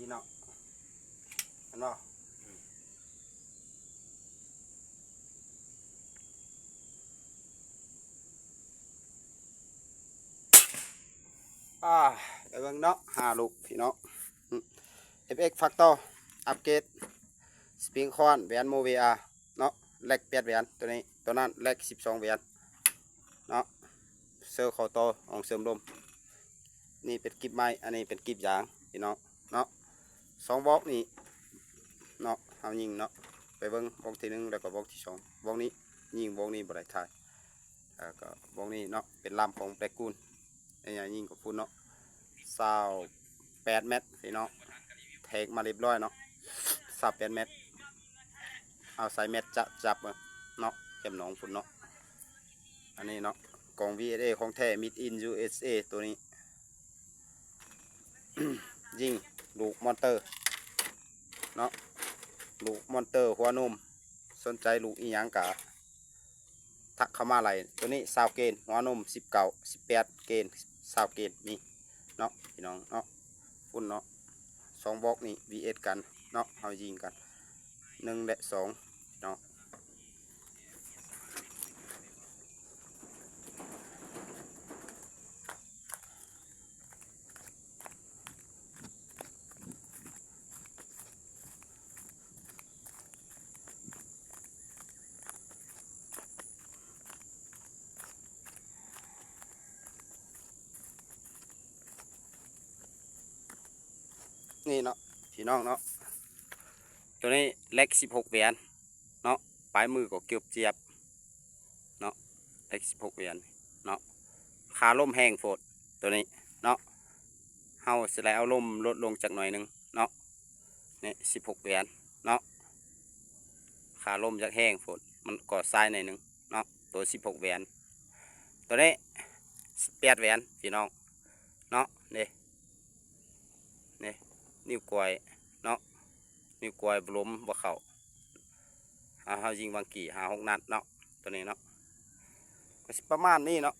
ນີ້ເນາະ ເຫັນບໍ່? ອ່າ ໄປເບິ່ງເນາະ ຫ້າລູກພີ່ນ້ອງ. ເອັຟເອັກ ຟາກຕໍ່ ອັບເກຣດ ສະປຣິງຄອນ ແຫວນ ໂມເວອາ ເນາະ ແລັກ ແປດແຫວນ ໂຕນີ້ ໂຕນັ້ນແລັກ ສິບສອງແຫວນເນາະ. ເຊີເຂົ້າຕໍ່ ອອງເສີມລົມ. ນີ້ເປັນກິບໄມ້ ອັນນີ້ເປັນກິບຢາງພີ່ນ້ອງເນາະ. ສອງບອກນີ້ເນາະ ເຮົາຍິງເນາະ ໄປເບິ່ງບອກທີໜຶ່ງ ແລ້ວກໍບອກທີສອງ. ບອກນີ້ຍິງ ບອກນີ້ບໍ່ໄດ້ຖ່າຍ. ແລ້ວກໍບອກນີ້ເນາະ ເປັນລຳຂອງແບລັກກູນ ໄອ້ຍາຍິງກັບພຸ້ນເນາະ ຊາວແປດແມັດພີ່ນ້ອງ. ແທກມາຮຽບຮ້ອຍເນາະ ຊາວແປດແມັດ. ເອົາໃສ່ແມັດຈະຈັບເນາະ ແຄມໜອງພຸ້ນເນາະ. ອັນນີ້ເນາະ ກອງ ວີເອສເອ ຂອງແທ້ ເມດອິນ ຢູເອສເອ ໂຕນີ້. ຍິງລູກມອນເຕີເນາະ ລູກມອນເຕີຫົວນົມ. ສົນໃຈລູກອີ່ຫຍັງກະທັກເຂົ້າມາໄດ້. ໂຕນີ້ຊາວເກນ ຫົວນົມ ສິບເກົ້າ ສິບແປດເກນ ຊາວເກນມີເນາະ ພີ່ນ້ອງເນາະ. ພຸ້ນເນາະ ສອງບອກນີ້ ວີເອສກັນເນາະ ເຮົາຍິງກັນ ໜຶ່ງ ແລະ ສອງເນາະ. ນີ້ເນາະ ພີ່ນ້ອງເນາະ ໂຕນີ້ແລັກ ສິບຫົກແຫວນເນາະ ປາຍມືກໍເກືອບຈຽບເນາະ ແລັກ ສິບຫົກແຫວນເນາະ. ຄາລົມແຮງໂພດໂຕນີ້ເນາະ ເຮົາຊິໄດ້ເອົາລົມລົດລົງຈັກໜ້ອຍໜຶ່ງເນາະ. ນີ້ ສິບຫົກແຫວນເນາະ ຄາລົມຢາກແຮງໂພດ ມັນກໍຊາຍໜ້ອຍໜຶ່ງເນາະ ໂຕ ສິບຫົກແຫວນ. ໂຕນີ້ ແປດແຫວນ ພີ່ນ້ອງເນາະ. ນີ້ ນີ້ ນິ້ວກ້ອຍເນາະ ນິ້ວກ້ອຍບໍ່ລົມບໍ່ເຂົ້າ. ເຮົາ ເຮົາຍິງວາງກີ້ ຫ້າຫົກນັດເນາະ ໂຕນີ້ເນາະ. ກໍຊິປະມານນີ້ເນາະ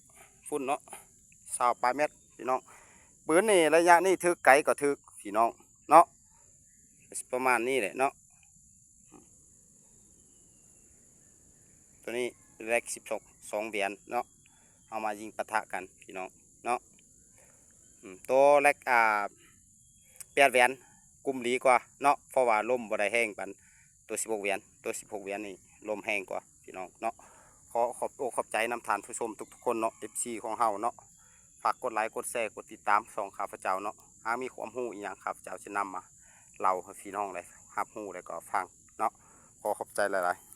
ພຸ້ນເນາະ ຊາວປາຍແມັດ ພີ່ນ້ອງ. ປືນນີ້ໄລຍະນີ້ຖືກໄກກໍຖືກ ພີ່ນ້ອງເນາະ. ກໍຊິປະມານນີ້ແຫຼະເນາະ. ໂຕນີ້ແລັກ ສິບສອງ ສອງແຫວນເນາະ ເຮົາມາຍິງປະທະກັນ ພີ່ນ້ອງເນາະ. ອືມ ໂຕແລັກ ອ່າ ແປດແຫວນ ກຸ້ມດີກວ່າເນາະ ເພາະວ່າລົມບໍ່ໄດ້ແຮງປານໂຕ ສິບຫົກແຫວນ. ໂຕ ສິບຫົກແຫວນນີ້ລົມແຮງກວ່າ ພີ່ນ້ອງເນາະ. ຂໍຂອບອົກຂອບໃຈນຳທ່ານຜູ້ຊົມທຸກໆຄົນເນາະ ເອັຟຊີຂອງເຮົາເນາະ. ຝາກກົດໄລ ກົດແຊ ກົດຕິດຕາມຊ່ອງຂ້າພະເຈົ້າເນາະ. ຫາກມີຄວາມຮູ້ອີ່ຫຍັງ ຂ້າພະເຈົ້າຈະນຳມາເລົ່າໃຫ້ພີ່ນ້ອງໄດ້ຮັບຮູ້ ແລະກໍຟັງເນາະ. ຂໍຂອບໃຈຫຼາຍໆ.